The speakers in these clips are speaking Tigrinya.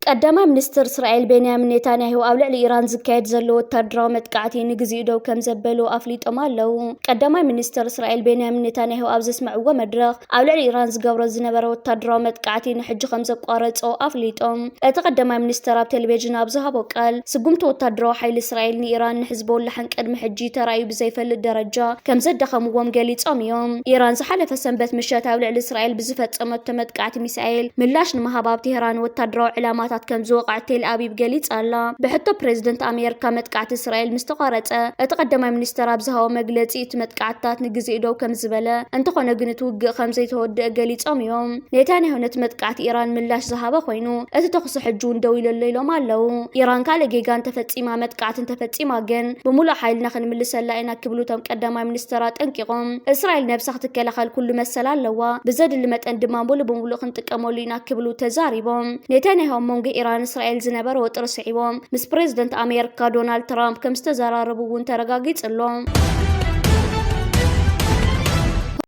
ቀዳማይ ሚኒስትር እስራኤል ቤንያሚን ኔታንያሁ ኣብ ልዕሊ ኢራን ዝካየድ ዘሎ ወታደራዊ መጥቃዕቲ ንግዚኡ ደው ከም ዘበሉ ኣፍሊጦም ኣለዉ። ቀዳማይ ሚኒስትር እስራኤል ቤንያሚን ኔታንያሁ ኣብ ዘስምዕዎ መድረኽ፣ ኣብ ልዕሊ ኢራን ዝገብሮ ዝነበረ ወታደራዊ መጥቃዕቲ ንሕጂ ከም ዘቋረጾ ኣፍሊጦም። እቲ ቀዳማይ ሚኒስትር ኣብ ቴሌቪዥን ኣብ ዝሃቦ ቃል፣ ስጉምቲ ወታደራዊ ሓይሊ እስራኤል ንኢራን ንሕዝቦላሕን ቅድሚ ሕጂ ተራእዩ ብዘይፈልጥ ደረጃ ከም ዘዳኸምዎም ገሊጾም እዮም። ኢራን ዝሓለፈ ሰንበት ምሸት ኣብ ልዕሊ እስራኤል ብዝፈጸመቶ መጥቃዕቲ ሚሳኤል ምላሽ ንምሃብ ኣብ ቴህራን ወታደራዊ ዕላማታት ከም ዝወቕዐት ቴል ኣቪቭ ገሊጻ ኣላ። ብሕቶ ፕሬዝደንት ኣሜሪካ መጥቃዕቲ እስራኤል ምስ ተቋረጸ፣ እቲ ቀዳማይ ሚኒስተር ኣብ ዝሃቦ መግለጺ፣ እቲ መጥቃዕትታት ንግዜኡ ደው ከም ዝበለ፣ እንተኾነ ግን እቲ ውግእ ከም ዘይተወደአ ገሊጾም እዮም። ኔታንያሁ ነቲ መጥቃዕቲ ኢራን ምላሽ ዝሃበ ኮይኑ፣ እቲ ተኹሲ ሕጂ እውን ደው ኢሉ ኣሎ ኢሎም ኣለዉ። ኢራን ካልእ ጌጋ እንተፈጺማ፣ መጥቃዕቲ እንተፈጺማ ግን ብምሉእ ሓይልና ክንምልሰላ ኢና ክብሉ እቶም ቀዳማይ ሚኒስተር ኣጠንቂቖም። እስራኤል ነብሳ ክትከላኸል ኩሉ መሰል ኣለዋ፣ ብዘድሊ መጠን ድማ ሙሉእ ብምሉእ ክንጥቀመሉ ኢና ክብሉ ተዛሪቦም። ኔታንያሁ ኣብ መንጎ ኢራን እስራኤል ዝነበረ ወጥሪ ስዒቦም ምስ ፕሬዝደንት ኣሜሪካ ዶናልድ ትራምፕ ከም ዝተዘራረቡ እውን ተረጋጊጹ ኣሎ።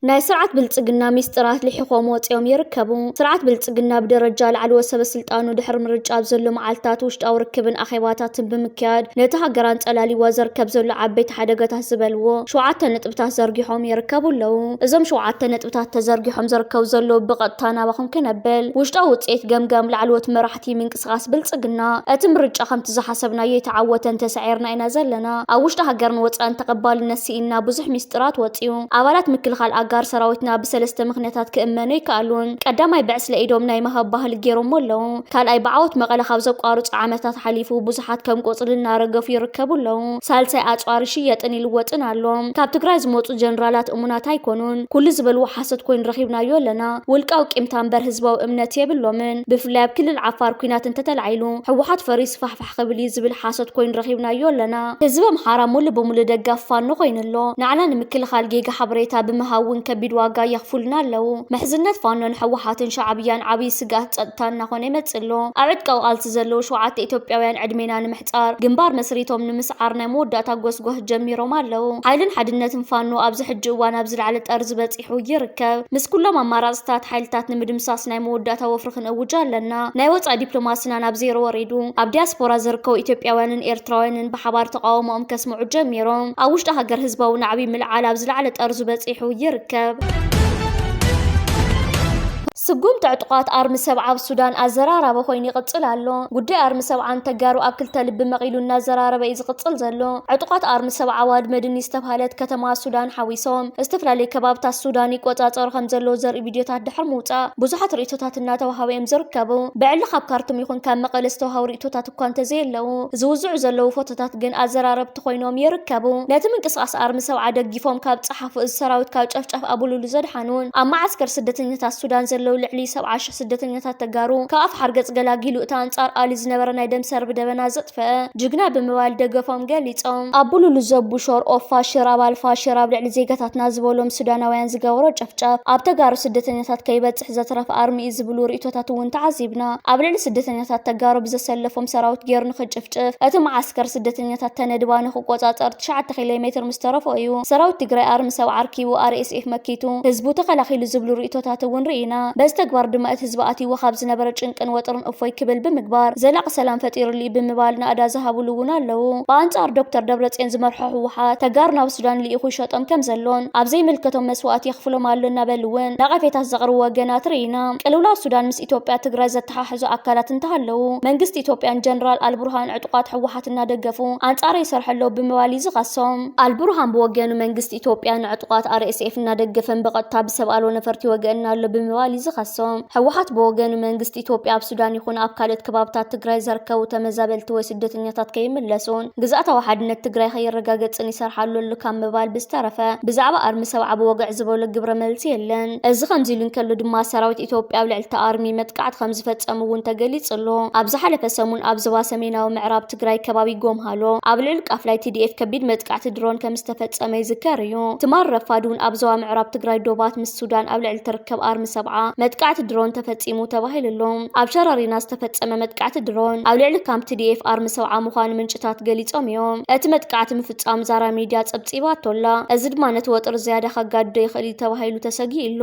ናይ ስርዓት ብልጽግና ሚስጥራት ልሒኾም ወጺኦም ይርከቡ። ስርዓት ብልጽግና ብደረጃ ላዕለዎት ሰበ ስልጣኑ ድሕሪ ምርጫ ኣብ ዘሎ መዓልታት ውሽጣዊ ርክብን ኣኼባታትን ብምክያድ ነቲ ሃገር ኣንጸላሊዋ ዘርከብ ዘሎ ዓበይቲ ሓደጋታት ዝበልዎ ሸውዓተ ነጥብታት ዘርጊሖም ይርከቡ ኣለዉ። እዞም ሸውዓተ ነጥብታት ተዘርጊሖም ዘርከቡ ዘለዉ ብቐጥታ ናባኹም ክነብል፣ ውሽጣዊ ውጽኢት ገምጋም ላዕለዎት መራሕቲ ምንቅስቓስ ብልጽግና፣ እቲ ምርጫ ከምቲ ዝሓሰብናዮ ኣይተዓወተን፣ ተሳዒርና ኢና ዘለና። ኣብ ውሽጢ ሃገርን ወጻእን ተቐባልነት ስኢንና፣ ብዙሕ ሚስጥራት ወጺኡ። ኣባላት ምክልኻል ኣጋር ሰራዊትና ብሰለስተ ምኽንያታት ክእመኑ ኣይከኣሉን። ቀዳማይ፣ ብዕስለ ኢዶም ናይ ምሃብ ባህሊ ገይሮሞ ኣለዉ። ካልኣይ፣ ብዓወት መቐለ ካብ ዘቋርጹ ዓመታት ሓሊፉ፣ ብዙሓት ከም ቆጽሊ እናረገፉ ይርከቡ ኣለዉ። ሳልሳይ፣ ኣጽዋር ይሽየጥን ይልወጥን ኣሎ። ካብ ትግራይ ዝመጹ ጀነራላት እሙናት ኣይኮኑን። ኩሉ ዝበልዎ ሓሶት ኮይኑ ረኺብናዮ ኣለና። ውልቃዊ ቂምታ እምበር ህዝባዊ እምነት የብሎምን። ብፍላይ ኣብ ክልል ዓፋር ኲናት እንተተላዒሉ፣ ህወሓት ፈሪሱ ፋሕፋሕ ክብል እዩ ዝብል ሓሶት ኮይኑ ረኺብናዮ ኣለና። ህዝቢ ኣምሓራ ሙሉ ብሙሉ ደጋፊ ፋኖ ኮይኑ ኣሎ። ንዓና ንምክልኻል ጌጋ ሓበሬታ ብምሃብ እውን ከቢድ ዋጋ የኽፍሉና ኣለዉ። ምሕዝነት ፋኖን ህወሓትን ሻዕብያን ዓብዪ ስግኣት ጸጥታ እናኾነ ይመጽእ ኣሎ። ኣብ ዕጥቃዊ ቃልሲ ዘለዉ ሸውዓተ ኢትዮጵያውያን ዕድሜና ንምሕጻር ግንባር መስሪቶም ንምስዓር ናይ መወዳእታ ጎስጓስ ጀሚሮም ኣለዉ። ሓይልን ሓድነትን ፋኖ ኣብዚ ሕጂ እዋን ኣብ ዝለዓለ ጠርዚ በጺሑ ይርከብ። ምስ ኩሎም ኣማራጽታት ሓይልታት ንምድምሳስ ናይ መወዳእታ ወፍሪ ክንእውጅ ኣለና። ናይ ወጻኢ ዲፕሎማስና ናብ ዜሮ ወሪዱ፣ ኣብ ዲያስፖራ ዝርከቡ ኢትዮጵያውያንን ኤርትራውያንን ብሓባር ተቓውሞኦም ከስምዑ ጀሚሮም። ኣብ ውሽጢ ሃገር ህዝባዊ ናዕቢ ምልዓል ኣብ ዝለዓለ ጠርዙ በጺሑ ይርከብ። ስጉምቲ ዕጡቓት ኣርሚ ሰብዓ ኣብ ሱዳን ኣዘራራቢ ኮይኑ ይቕጽል ኣሎ። ጉዳይ ኣርሚ ሰብዓን ተጋሩ ኣብ ክልተ ልቢ መቒሉ እናዘራረበ እዩ ዝቕጽል ዘሎ። ዕጡቓት ኣርሚ ሰብዓ ዋድ መድኒ ዝተባህለት ከተማ ሱዳን ሓዊሶም ዝተፈላለዩ ከባብታት ሱዳን ይቆጻጸሩ ከም ዘለዉ ዘርኢ ቪድዮታት ድሕሪ ምውጻእ ብዙሓት ርእይቶታት እናተዋሃቡ እዮም ዝርከቡ። ብዕሊ ካብ ካርቱም ይኹን ካብ መቐለ ዝተዋሃቡ ርእይቶታት እኳ እንተዘየለዉ፣ ዝውዝዑ ዘለዉ ፎቶታት ግን ኣዘራረብቲ ኮይኖም ይርከቡ። ነቲ ምንቅስቓስ ኣርሚ ሰብዓ ደጊፎም ካብ ጸሓፉ፣ እዚ ሰራዊት ካብ ጨፍጫፍ ኣቡሉሉ ዘድሓኑን ኣብ መዓስከር ስደተኛታት ሱዳን ዘለዉ ልዕሊ ሰብዓ ሽሕ ስደተኛታት ተጋሩ ካብ ኣፍሓር ገጽ ገላጊሉ፣ እቲ ኣንጻር ኣሊ ዝነበረ ናይ ደም ሰርቢ ደበና ዘጥፈአ ጅግና ብምባል ደገፎም ገሊጾም። ኣቡሉሉ ዘቡሾር ኦፍ ፋሽር ኣብ ኣልፋሽር ኣብ ልዕሊ ዜጋታትና ዝበሎም ሱዳናውያን ዝገበሮ ጨፍጫፍ ኣብ ተጋሩ ስደተኛታት ከይበጽሕ ዘትረፈ ኣርሚ እዩ ዝብሉ ርእይቶታት እውን ተዓዚብና። ኣብ ልዕሊ ስደተኛታት ተጋሩ ብዘሰለፎም ሰራዊት ገይሩ ንኽጭፍጭፍ፣ እቲ መዓስከር ስደተኛታት ተነድባ ንኽቆጻጸር ትሽዓተ ኪሎ ሜትር ምስ ተረፎ እዩ ሰራዊት ትግራይ ኣርሚ ሰብዓ ኣርኪቡ ኣር ኤስ ኤፍ መኪቱ ህዝቡ ተኸላኺሉ ዝብሉ ርእይቶታት እውን ርኢና። በዚ ተግባር ድማ እቲ ህዝቢ ኣትይዎ ካብ ዝነበረ ጭንቅን ወጥርን እፎይ ክብል ብምግባር ዘላቒ ሰላም ፈጢሩሉ እዩ ብምባል ናእዳ ዝሃብሉ እውን ኣለዉ። ብኣንጻር ዶክተር ደብረጽዮን ዝመርሖ ህወሓት ተጋሩ ናብ ሱዳን ልኢኹ ይሸጦም ከም ዘሎን ኣብ ዘይምልከቶም መስዋእቲ የኽፍሎም ኣሎ እናበሉ እውን ነቐፌታት ዘቕርቡ ወገናት ርኢና። ቅልውላው ሱዳን ምስ ኢትዮጵያ ትግራይ ዘተሓሕዙ ኣካላት እንተሃለዉ፣ መንግስቲ ኢትዮጵያን ጀነራል ኣልቡርሃን ዕጡቓት ህወሓት እናደገፉ ኣንጻረይ ይሰርሑ ኣለዉ ብምባል እዩ ዝኸሶም። ኣልቡርሃን ብወገኑ መንግስቲ ኢትዮጵያ ንዕጡቓት ኣር ኤስ ኤፍ እናደገፈን ብቐጥታ ብሰብ ኣልቦ ነፈርቲ ይወግኣና ኣሎ ብምባል እዩ ዝኸሶም። ህወሓት ብወገኑ መንግስቲ ኢትዮጵያ ኣብ ሱዳን ይኹን ኣብ ካልኦት ከባብታት ትግራይ ዘርከቡ ተመዛበልቲ ወይ ስደተኛታት ከይምለሱን ግዝኣታዊ ሓድነት ትግራይ ከይረጋገጽን ይሰርሓሉ ኣሎ ካብ ምባል ብዝተረፈ ብዛዕባ ኣርሚ ሰብዓ ብወግዒ ዝበሎ ግብረ መልሲ የለን። እዚ ከምዚ ኢሉ እንከሎ ድማ ሰራዊት ኢትዮጵያ ኣብ ልዕሊ እቲ ኣርሚ መጥቃዕቲ ከም ዝፈጸሙ እውን ተገሊጹ ኣሎ። ኣብ ዝሓለፈ ሰሙን ኣብ ዞባ ሰሜናዊ ምዕራብ ትግራይ ከባቢ ጎምሃሎ ኣብ ልዕሊ ቃፍላይ ቲ ዲ ኤፍ ከቢድ መጥቃዕቲ ድሮን ከም ዝተፈጸመ ይዝከር እዩ። ትማል ረፋድ እውን ኣብ ዞባ ምዕራብ ትግራይ ዶባት ምስ ሱዳን ኣብ ልዕሊ ትርከብ ኣርሚ ሰብዓ መጥቃዕቲ ድሮን ተፈጺሙ ተባሂሉ ኣሎ። ኣብ ሸረሪና ዝተፈጸመ መጥቃዕቲ ድሮን ኣብ ልዕሊ ካምፕ ቲ ዲ ኤፍ ኣርሚ ሰብዓ ምዃኑ ምንጭታት ገሊጾም እዮም። እቲ መጥቃዕቲ ምፍጻሙ ዛራ ሚድያ ጸብጺባቶ ኣላ። እዚ ድማ ነቲ ወጥሪ ዝያዳ ከጋድዶ ይኽእል እዩ ተባሂሉ ተሰጊኡ ኣሎ።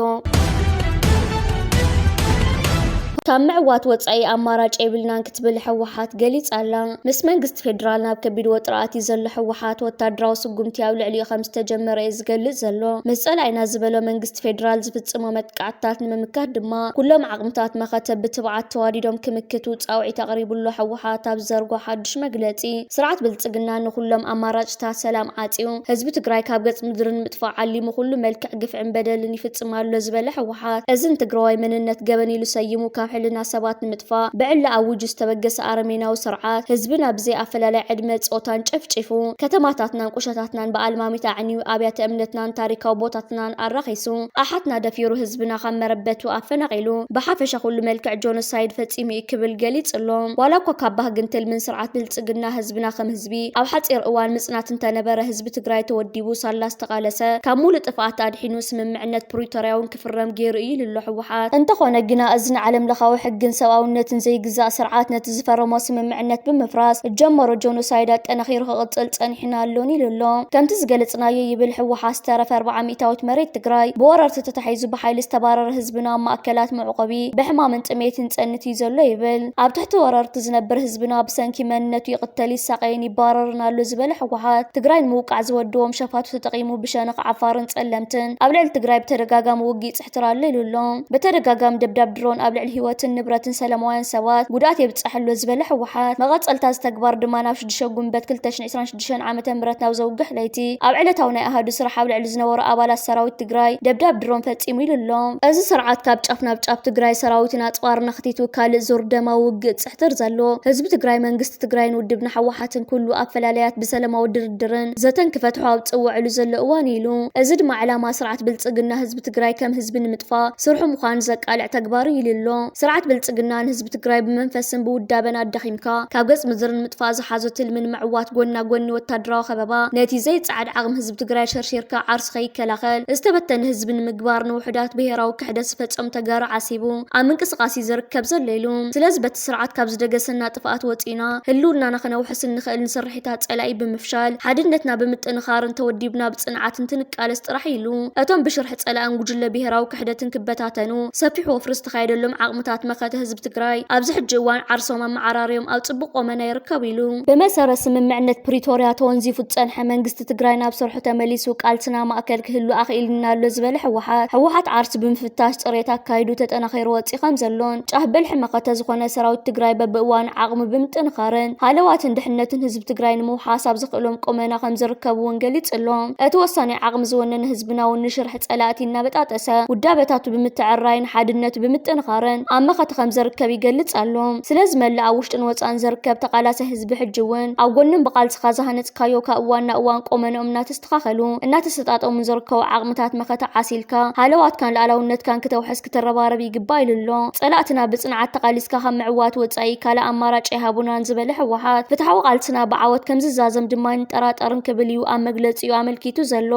ካብ ምዕዋት ወጻኢ ኣማራጭ የብልናን ክትብል ህወሓት ገሊጻ ኣላ። ምስ መንግስቲ ፌደራል ናብ ከቢድ ወጥሪ ኣትዩ ዘሎ ህወሓት፣ ወታደራዊ ስጉምቲ ኣብ ልዕሊኡ ከም ዝተጀመረ እዩ ዝገልጽ ዘሎ። ምስ ጸላኢና ዝበሎ መንግስቲ ፌደራል ዝፍጽሞ መጥቃዕትታት ንምምካት ድማ፣ ኩሎም ዓቕምታት መኸተ ብትብዓት ተዋዲዶም ክምክቱ ጻውዒት ኣቕሪቡ ኣሎ። ህወሓት ኣብ ዘርጎ ሓድሽ መግለጺ፣ ስርዓት ብልጽግና ንኹሎም ኣማራጭታት ሰላም ዓጽዩ፣ ህዝቢ ትግራይ ካብ ገጽ ምድሪ ንምጥፋእ ዓሊሙ ኩሉ መልክዕ ግፍዕን በደልን ይፍጽም ኣሎ ዝበለ ህወሓት፣ እዚ ንትግራዋይ መንነት ገበን ኢሉ ሰይሙ ካብ ሕልና ሰባት ንምጥፋእ ብዕሊ ኣዊጁ ዝተበገሰ ኣረሜናዊ ስርዓት፣ ህዝብና ብዘይ ኣፈላላይ ዕድመ ጾታን ጨፍጪፉ፣ ከተማታትናን ቁሸታትናን ብኣልማሚት ኣዕንዩ፣ ኣብያተ እምነትናን ታሪካዊ ቦታትናን ኣራኺሱ፣ ኣሓትና ደፊሩ ህዝብና ካብ መረበቱ ኣፈናቒሉ፣ ብሓፈሻ ኩሉ መልክዕ ጆኖሳይድ ፈጺሙ እዩ ክብል ገሊጹ ኣሎ። ዋላ እኳ ካብ ባህግን ትልምን ስርዓት ብልጽግና ህዝብና ከም ህዝቢ ኣብ ሓጺር እዋን ምጽናት እንተነበረ፣ ህዝቢ ትግራይ ተወዲቡ ሳላ ዝተቓለሰ፣ ካብ ሙሉእ ጥፍኣት ኣድሒኑ ስምምዕነት ፕሪቶርያ እውን ክፍረም ገይሩ እዩ ኢሉ ኣሎ ህወሓት። እንተኾነ ግና፣ እዚ ንዓለም ለኻዊ ሕግን ሰብኣውነትን ዘይግዛእ ስርዓት፣ ነቲ ዝፈረሞ ስምምዕነት ብምፍራስ፣ ዝጀመሮ ጆኖሳይድ ኣጠናኺሩ ክቕጽል ጸኒሕና ኣሎን ኢሉ ኣሎ። ከምቲ ዝገለጽናዮ፣ ይብል ህወሓት፣ ዝተረፈ ኣርብዓ ሚእታዊት መሬት ትግራይ ብወረርቲ ተታሒዙ ብሓይሊ ዝተባረረ ህዝብና ኣብ ማእከላት መዕቆቢ ብሕማምን ጥሜትን ይጸንት እዩ ዘሎ ይብል። ኣብ ትሕቲ ወረርቲ ዝነብር ህዝብና ብሰንኪ መንነቱ ይቕተል፣ ይሳቐይን ይባረርን ኣሎ ዝበለ ህወሓት፣ ትግራይ ንምውቃዕ ዝወደዎም ሸፋቱ ተጠቒሙ ብሸነኽ ዓፋርን ጸለምትን ኣብ ልዕሊ ትግራይ ብተደጋጋሚ ውግእ ይጽሕትር ኣሎ ኢሉ ኣሎ። ብተደጋጋሚ ደብዳብ ድሮን ኣብ ልዕሊ ህይወትን ንብረትን ሰላማውያን ሰባት ጉድኣት የብጽሕ ኣሎ ዝበለ ህወሓት፣ መቐጸልታ እዚ ተግባር ድማ ናብ ሽዱሽተ ጉንበት ክልተ ሽሕን ዕስራን ሽዱሽተን ዓመተ ምህረት ናብ ዘውግሕ ለይቲ ኣብ ዕለታዊ ናይ ኣሃዱ ስራሕ ኣብ ልዕሊ ዝነበሩ ኣባላት ሰራዊት ትግራይ ደብዳብ ድሮን ፈጺሙ ኢሉ ኣሎ። እዚ ስርዓት ካብ ጫፍ ናብ ጫፍ ትግራይ ሰራዊትን ኣጽዋርን ኣኽቲቱ ካልእ ዙር ደማዊ ውግእ ጽሕትር ዘሎ ህዝቢ ትግራይ፣ መንግስቲ ትግራይን ውድብና ህወሓትን ኩሉ ኣፈላላያት ብሰላማዊ ድርድርን ዘተን ክፈትሑ ኣብ ዝጽውዕሉ ዘሎ እዋን ኢሉ። እዚ ድማ ዕላማ ስርዓት ብልጽግና ህዝቢ ትግራይ ከም ህዝቢ ንምጥፋእ ስርሑ ምዃኑ ዘቃልዕ ተግባር እዩ ኢሉ ኣሎ። ስርዓት ብልጽግና ንህዝቢ ትግራይ ብመንፈስን ብውዳበን ኣዳኺምካ ካብ ገጽ ምድሪ ንምጥፋእ ዝሓዞ ትልሚ ንምዕዋት፣ ጎና ጎኒ ወታደራዊ ከበባ ነቲ ዘይጸዓድ ዓቕሚ ህዝቢ ትግራይ ሸርሺርካ ዓርሱ ከይከላኸል፣ ዝተበተነ ህዝቢ ንምግባር፣ ንውሑዳት ብሄራዊ ክሕደት ዝፈጸሙ ተጋሩ ዓሲቡ ኣብ ምንቅስቃስ እዩ ዝርከብ ዘሎ ኢሉ። ስለዚ በቲ ስርዓት ካብ ዝደገሰና ጥፍኣት ወጺና ህልውናና ከነውሕስ እንኽእል ንስርሒታት ጸላኢ ብምፍሻል፣ ሓድነትና ብምጥንኻርን ተወዲብና ብጽንዓት እንትንቃለስ ጥራሕ ኢሉ። እቶም ብሽርሒ ጸላእን ጉጅለ ብሄራዊ ክሕደትን ክበታተኑ ሰፊሕ ወፍሪ ዝተኻየደሎም ዓቕምታት መኸተ ህዝቢ ትግራይ ኣብዚ ሕጂ እዋን ዓርሶም ኣመዓራርዮም ኣብ ጽቡቕ ቆመና ይርከቡ ኢሉ። ብመሰረት ስምምዕነት ፕሪቶርያ ተወንዚፉ ዝጸንሐ መንግስቲ ትግራይ ናብ ስርሑ ተመሊሱ ቃልስና ማእከል ክህሉ ኣኽኢልና ኣሎ ዝበለ ህወሓት፣ ህወሓት ዓርሱ ብምፍታሽ ጽሬት ኣካይዱ ተጠናኺሩ ወጺኡ ከም ዘሎን ጫፍ ብልሒ መኸተ ዝኾነ ሰራዊት ትግራይ በብእዋኑ ዓቕሙ ብምጥንኻርን ሃለዋትን ድሕነትን ህዝቢ ትግራይ ንምውሓስ ኣብ ዘኽእሎም ቁመና ከም ዝርከቡ እውን ገሊጹ ኣሎ። እቲ ወሳኒ ዓቕሚ ዝወነነ ህዝብና እውን ንሽርሒ ጸላእቲ እናበጣጠሰ ውዳበታቱ ብምትዕራይን ሓድነቱ ብምጥንኻርን ኣብ መኸተ ከም ዝርከብ ይገልጽ ኣሎ። ስለዚ መላእ ኣብ ውሽጥን ወጻእን ዝርከብ ተቓላሳይ ህዝቢ ሕጂ እውን ኣብ ጎንን ብቓልስኻ ዝሃነጽካዮ ካብ እዋን ናብ እዋን ቆመንኦም እናተስተኻኸሉ እናተሰጣጠሙን ዝርከቡ ዓቕምታት መኸተ ዓሲልካ ሃለዋትካን ሉዓላውነትካን ክተውሕስ ክተረባረብ ይግባእ ኢሉ ኣሎ። ጸላእትና ብጽንዓት ተቓሊስካ ካብ ምዕዋት ወጻኢ ካልእ ኣማራጭ ኣይሃቡናን ዝበለ ህወሓት፣ ፍትሓዊ ቃልስና ብዓወት ከም ዝዛዘም ድማ ኣይንጠራጠርን ክብል እዩ ኣብ መግለጺኡ ኣመልኪቱ ዘሎ።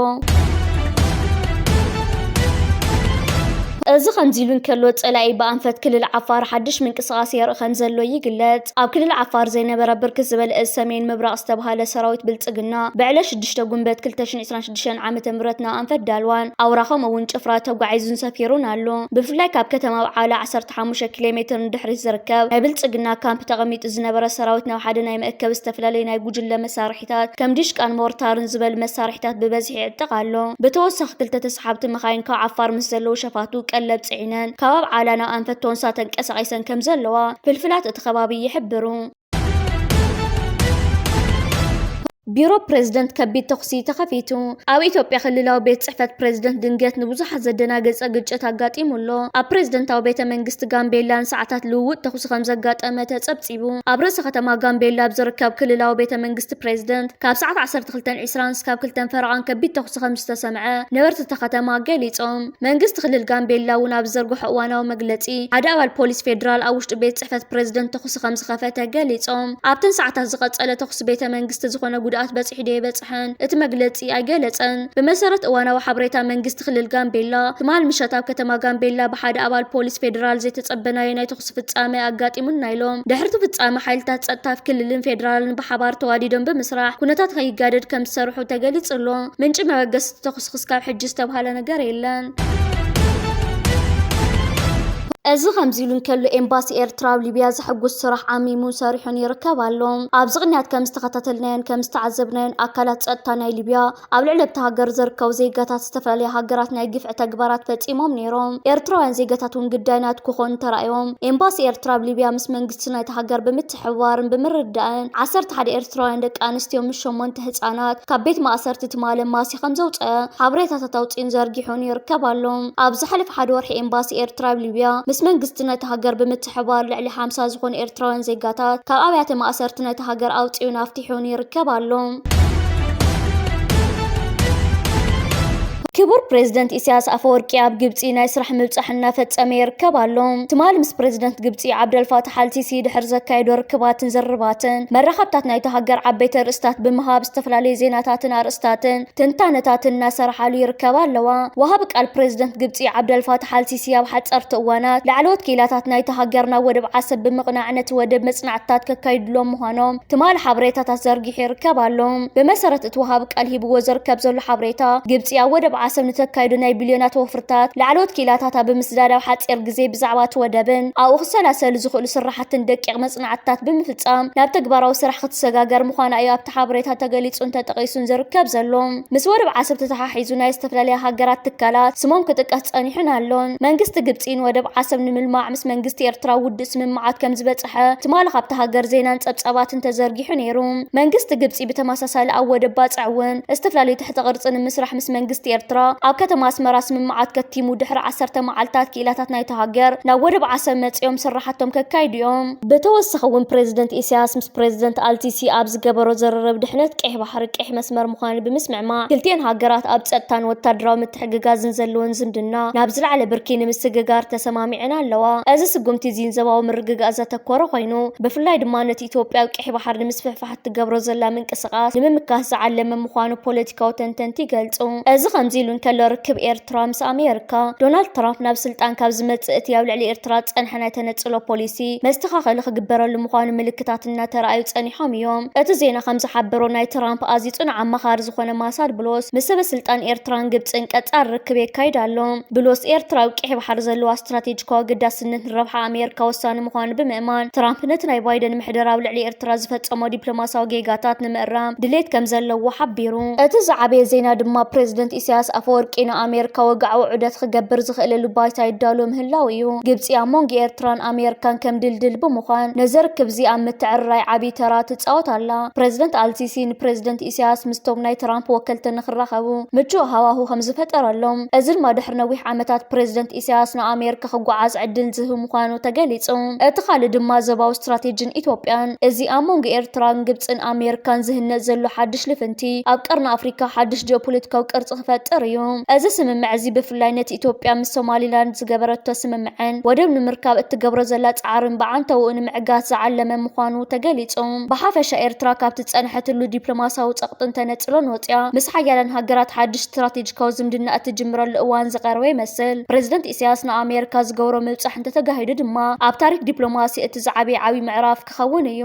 እዚ ከምዚ ኢሉ እንከሎ፣ ጸላኢ ብኣንፈት ክልል ዓፋር ሓድሽ ምንቅስቓስ የርኢ ከም ዘሎ ይግለጽ። ኣብ ክልል ዓፋር ዘይነበረ ብርክት ዝበለ እዚ ሰሜን ምብራቕ ዝተባህለ ሰራዊት ብልጽግና ብዕለት ሽዱሽተ ጉንበት ክልተ ሽሕን ዕስራን ሽዱሽተን ዓመተ ምህረት ናብ ኣንፈት ዳልዋን ኣውራ ከምኡ እውን ጭፍራ ተጓዒዙን ሰፊሩን ኣሎ። ብፍላይ ካብ ከተማ ኣብዓላ ዓሰርተ ሓሙሽተ ኪሎ ሜትር ንድሕሪት ዝርከብ ናይ ብልጽግና ካምፕ ተቐሚጡ ዝነበረ ሰራዊት ናብ ሓደ ናይ መእከቢ ዝተፈላለዩ ናይ ጉጅለ መሳርሒታት ከም ዲሽቃን ሞርታርን ዝበሉ መሳርሒታት ብበዝሒ ይዕጥቕ ኣሎ። ብተወሳኺ ክልተ ተሰሓብቲ መኻይን ካብ ዓፋር ምስ ዘለዉ ሸፋቱ ቀለብ ጽዒነን ካብ ኣብዓላ ናብ ኣንፈት ቶንሳ ተንቀሳቒሰን ከም ዘለዋ ፍልፍላት እቲ ከባቢ ይሕብሩ። ቢሮ ፕሬዝደንት ከቢድ ተኹሲ ተኸፊቱ። ኣብ ኢትዮጵያ ክልላዊ ቤት ጽሕፈት ፕሬዝደንት ድንገት ንብዙሓት ዘደናገጸ ግጭት ኣጋጢሙ ኣሎ። ኣብ ፕሬዝደንታዊ ቤተ መንግስቲ ጋምቤላ ንሰዓታት ልውውጥ ተኹሲ ከም ዘጋጠመ ተጸብጺቡ። ኣብ ርእሰ ከተማ ጋምቤላ ኣብ ዝርከብ ክልላዊ ቤተ መንግስቲ ፕሬዝደንት ካብ ሰዓት ዓሰርተ ክልተን ዕስራን እስካብ ክልተን ፈረቓን ከቢድ ተኹሲ ከም ዝተሰምዐ ነበርቲ እታ ከተማ ገሊጾም። መንግስቲ ክልል ጋምቤላ እውን ኣብ ዝዘርግሖ እዋናዊ መግለጺ፣ ሓደ ኣባል ፖሊስ ፌደራል ኣብ ውሽጢ ቤት ጽሕፈት ፕሬዝደንት ተኹሲ ከም ዝኸፈተ ገሊጾም። ኣብተን ሰዓታት ዝቐጸለ ተኹሲ ቤተ መንግስቲ ዝኾነ ጉድኣት በጺሑ ዶ ኣይበጽሐን እቲ መግለጺ ኣይገለጸን። ብመሰረት እዋናዊ ሓበሬታ መንግስቲ ክልል ጋምቤላ፣ ትማል ምሸት ኣብ ከተማ ጋምቤላ ብሓደ ኣባል ፖሊስ ፌደራል ዘይተጸበናዮ ናይ ተኹሲ ፍጻመ ኣጋጢሙና ኢሎም። ድሕሪ እቲ ፍጻመ ሓይልታት ጸጥታ ክልልን ፌደራልን ብሓባር ተዋዲዶም ብምስራሕ ኩነታት ከይጋደድ ከም ዝሰርሑ ተገሊጹ ኣሎ። ምንጪ መበገሲ ተኹሲ ክስካብ ሕጂ ዝተብሃለ ነገር የለን። እዚ ከምዚ ኢሉ እንከሎ፣ ኤምባሲ ኤርትራ ኣብ ሊብያ ዘሐጉስ ስራሕ ዓሚሙን ሰሪሑን ይርከብ ኣሎ። ኣብዚ ቅንያት ከም ዝተኸታተልናዮን ከም ዝተዓዘብናዮን፣ ኣካላት ጸጥታ ናይ ሊብያ ኣብ ልዕሊ ኣብታ ሃገር ዝርከቡ ዜጋታት ዝተፈላለያ ሃገራት ናይ ግፍዒ ተግባራት ፈጺሞም ነይሮም። ኤርትራውያን ዜጋታት እውን ግዳይ ናት ክኾኑ ተራእዮም። ኤምባሲ ኤርትራ ኣብ ሊብያ ምስ መንግስቲ ናይቲ ሃገር ብምትሕብባርን ብምርድዳእን ዓሰርተ ሓደ ኤርትራውያን ደቂ ኣንስትዮ ምስ ሸሞንተ ህጻናት ካብ ቤት ማእሰርቲ ትማሊ ኣማስዩ ከም ዘውጸ ሓበሬታታት ኣውጺኡን ዘርጊሑን ይርከብ ኣሎ። ኣብ ዝሓለፈ ሓደ ወርሒ ኤምባሲ ኤርትራ ኣብ ሊብያ ምስ መንግስቲ ናይቲ ሃገር ብምትሕብባር ልዕሊ ሓምሳ ዝኾኑ ኤርትራውያን ዜጋታት ካብ ኣብያተ ማእሰርቲ ናይቲ ሃገር ኣውጺኡን ኣፍቲሑን ይርከብ ኣሎ። ክቡር ፕሬዝደንት ኢሳያስ ኣፈወርቂ ኣብ ግብጺ ናይ ስራሕ ምብጻሕ እናፈጸመ ይርከብ ኣሎ። ትማሊ ምስ ፕሬዝደንት ግብጺ ዓብደልፋታሕ ኣልሲሲ ድሕሪ ዘካየዶ ርክባትን ዝርርባትን፣ መራኸብታት ናይቲ ሃገር ዓበይቲ ኣርእስታት ብምሃብ ዝተፈላለዩ ዜናታትን ኣርእስታትን ትንታነታትን እናሰርሓሉ ይርከባ ኣለዋ። ወሃቢ ቃል ፕሬዝደንት ግብጺ ዓብደልፋታሕ ኣልሲሲ ኣብ ሓጸርቲ እዋናት ላዕለዎት ክኢላታት ናይቲ ሃገር ናብ ወደብ ዓሰብ ብምቕናዕ ነቲ ወደብ መጽናዕትታት ከካይድሎም ምዃኖም ትማሊ ሓበሬታታት ዘርጊሑ ይርከብ ኣሎ። ብመሰረት እቲ ወሃቢ ቃል ሂብዎ ዝርከብ ዘሎ ሓበሬታ፣ ግብጺ ኣብ ወደብ ዓሰብ ንተካይዶ ናይ ቢልዮናት ወፍርታት ላዕለዎት ክኢላታታ ብምስዳድ ኣብ ሓጺር ግዜ ብዛዕባ እቲ ወደብን ኣብኡ ክሰላሰሉ ዝኽእሉ ስራሕትን ደቂቕ መጽናዕትታት ብምፍጻም ናብ ተግባራዊ ስራሕ ክትሰጋገር ምዃና እዩ ኣብቲ ሓበሬታ ተገሊጹን ተጠቒሱን ዝርከብ ዘሎ። ምስ ወደብ ዓሰብ ተተሓሒዙ ናይ ዝተፈላለያ ሃገራት ትካላት ስሞም ክጥቀስ ጸኒሑን ኣሎን። መንግስቲ ግብጺ ንወደብ ዓሰብ ንምልማዕ ምስ መንግስቲ ኤርትራ ውዱእ ስምምዓት ከም ዝበጽሐ ትማሊ ካብቲ ሃገር ዜናን ጸብጻባትን ተዘርጊሑ ነይሩ። መንግስቲ ግብጺ ብተመሳሳሊ ኣብ ወደብ ባጽዕ እውን ዝተፈላለዩ ትሕተ ቅርጺ ንምስራሕ ምስ መንግስቲ ኤርትራ ኣብ ከተማ ኣስመራ ስምምዓት ከቲሙ ድሕሪ ዓሰርተ መዓልታት ክኢላታት ናይቲ ሃገር ናብ ወደብ ዓሰብ መጺኦም ስራሓቶም ከካይዱ እዮም። ብተወሳኺ እውን ፕሬዝደንት ኢሳያስ ምስ ፕሬዝደንት ኣልሲሲ ኣብ ዝገበሮ ዝርርብ ድሕነት ቀይሕ ባሕሪ ቀይሕ መስመር ምዃኑ ብምስምዕማዕ ክልቲኤን ሃገራት ኣብ ጸጥታን ወታደራዊ ምትሕግጋዝን ዘለወን ዝምድና ናብ ዝለዓለ ብርኪ ንምስግጋር ተሰማሚዐን ኣለዋ። እዚ ስጉምቲ እዚ ንዞባዊ ምርግጋእ ዘተኮረ ኮይኑ ብፍላይ ድማ ነቲ ኢትዮጵያ ኣብ ቀይሕ ባሕሪ ንምስፍሕፋሕ እትገብሮ ዘላ ምንቅስቓስ ንምምካት ዝዓለመ ምዃኑ ፖለቲካዊ ተንተንቲ ይገልጹ። እዚ ከምዚ ኢሉ እንከሎ ርክብ ኤርትራ ምስ ኣሜሪካ፣ ዶናልድ ትራምፕ ናብ ስልጣን ካብ ዝመጽእ እቲ ኣብ ልዕሊ ኤርትራ ዝጸንሐ ናይ ተነጽሎ ፖሊሲ መስተኻኸሊ ክግበረሉ ምዃኑ ምልክታት እናተረኣዩ ጸኒሖም እዮም። እቲ ዜና ከም ዝሓበሮ ናይ ትራምፕ ኣዝዩ ጽኑዕ ኣማኻሪ ዝኾነ ማሳድ ብሎስ ምስ ሰበ ስልጣን ኤርትራን ግብጽን ቀጻሊ ርክብ የካይድ ኣሎ። ብሎስ ኤርትራ ኣብ ቀይሕ ባሕሪ ዘለዋ ስትራቴጂካዊ ኣገዳስነት ንረብሓ ኣሜሪካ ወሳኒ ምዃኑ ብምእማን ትራምፕ ነቲ ናይ ባይደን ምሕደራ ኣብ ልዕሊ ኤርትራ ዝፈጸሞ ዲፕሎማሲያዊ ጌጋታት ንምእራም ድሌት ከም ዘለዎ ሓቢሩ። እቲ ዝዓበየ ዜና ድማ ፕሬዝደንት ኢሳያስ ኣፈወርቂ ንኣሜሪካ ወግዓዊ ዑደት ክገብር ዝኽእለሉ ባይታ ይዳሎ ምህላው እዩ። ግብጺ ኣብ መንጎ ኤርትራን ኣሜሪካን ከም ድልድል ብምዃን ነዚ ርክብ እዚ ኣብ ምትዕርራይ ዓብዪ ተራ ትጻወት ኣላ። ፕሬዝደንት ኣልሲሲ ንፕሬዝደንት ኢሳያስ ምስቶም ናይ ትራምፕ ወከልቲ ንክራኸቡ ምቹእ ሃዋሁ ከም ዝፈጠረሎም፣ እዚ ድማ ድሕሪ ነዊሕ ዓመታት ፕሬዝደንት ኢሳያስ ንኣሜሪካ ክጓዓዝ ዕድል ዝህብ ምዃኑ ተገሊጹ። እቲ ካልእ ድማ ዞባዊ ስትራቴጂን ኢትዮጵያን። እዚ ኣብ መንጎ ኤርትራን ግብጽን ኣሜሪካን ዝህነጽ ዘሎ ሓድሽ ልፍንቲ፣ ኣብ ቀርኒ ኣፍሪካ ሓድሽ ጂኦፖለቲካዊ ቅርጺ ክፈጥር እዩ። እዚ ስምምዕ እዚ ብፍላይ ነቲ ኢትዮጵያ ምስ ሶማሊላንድ ዝገበረቶ ስምምዕን ወደብ ንምርካብ እትገብሮ ዘላ ጻዕርን ብዓንተውኡ ንምዕጋት ዝዓለመ ምዃኑ ተገሊጹ። ብሓፈሻ ኤርትራ ካብቲ ዝጸንሐትሉ ዲፕሎማሲያዊ ጸቕጥን ተነጽሎን ወጽያ ምስ ሓያላን ሃገራት ሓድሽ ስትራቴጂካዊ ዝምድና እትጅምረሉ እዋን ዝቐረበ ይመስል። ፕሬዝደንት ኢሳያስ ንኣሜሪካ ዝገብሮ ምብጻሕ እንተተጋሂዱ ድማ ኣብ ታሪክ ዲፕሎማሲ እቲ ዝዓበየ ዓብዪ ምዕራፍ ክኸውን እዩ።